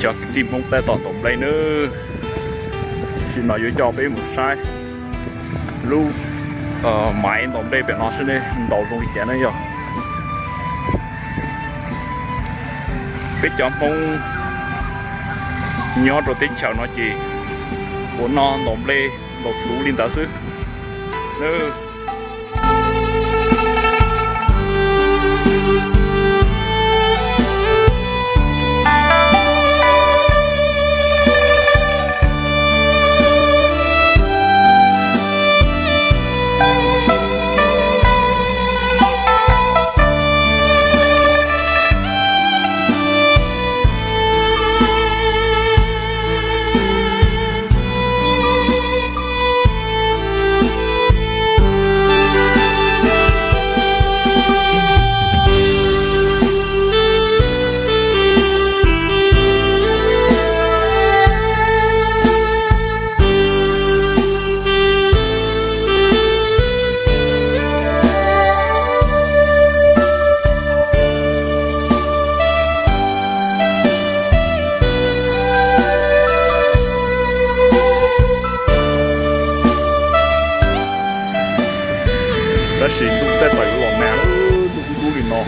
Cov kwv tij Hmoob tab tom ntaus nplej nawb. Tam sim no yuav coj peb mus saib lub maiv ntaus nplej pem no seb ntaus zoo li cas na yog. Peb cov Hmoob nyob rau teb chaws no ces ua no ntaus nplej ntaus txhuv li ntawd xwb. Tab sis ntuj tab tom yuav los nag, ntuj kub kub li no.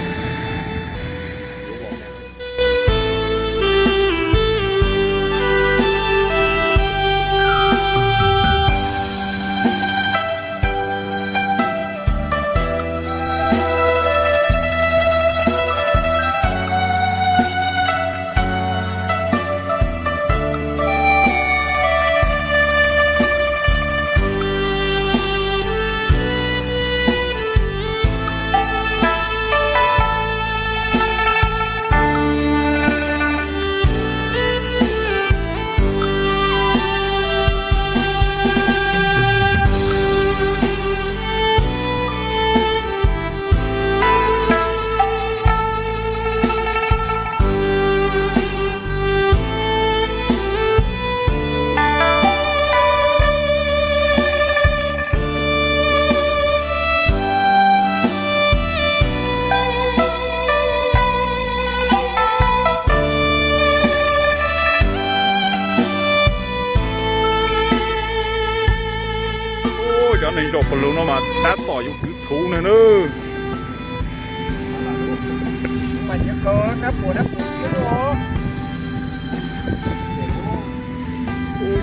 Cov neeg zaum pes lug no mas tab tom yuav kwv txhuv ne na.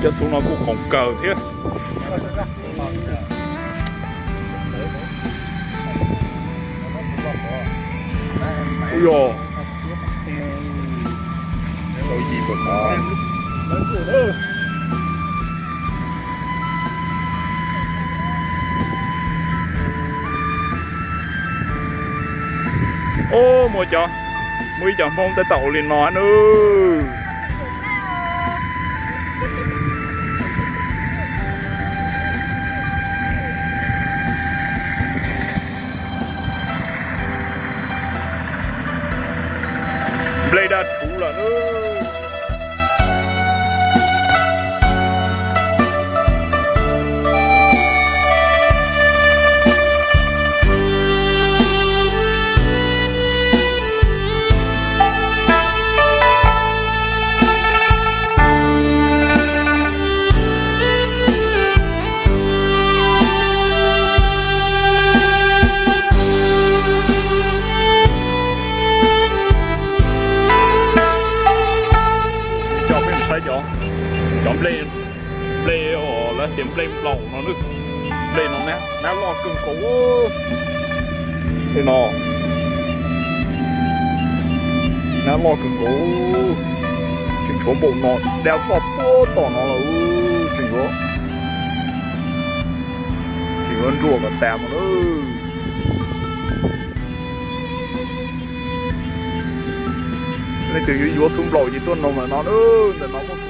Cov txhuv no kuj khoom kawg thiab. Ub yog, Ub, muaj cov, muaj ib co Hmoob tab tom ua li no na. Nplej daj rhuv lawm na. Coj peb saib cov, cov nplej, nplej uas lawv tias nplej nplaum no, nplej no nab loj kawg nkaus. Nplej no, nab loj kawg nkaus, tseem tshuav npaum no, dab loj puag tom no lawm, tseem yuav, tseem yuav nruam kom tas mus na. Leej twg yuav yuav txhuv nplaum ces tuaj noog ntawm no, ntawm no muaj